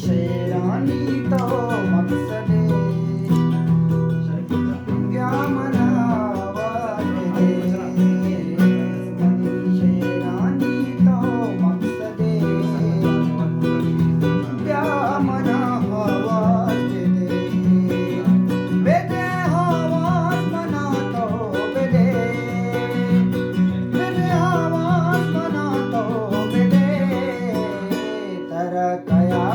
شیرانی تو مقصدے، بیا منا آواز دے۔ شیرانی تو مقصدے، بیا منا آواز دے۔ بدے آواز منا تو بدے، بدے آواز منا تو بدے۔ ترا کیا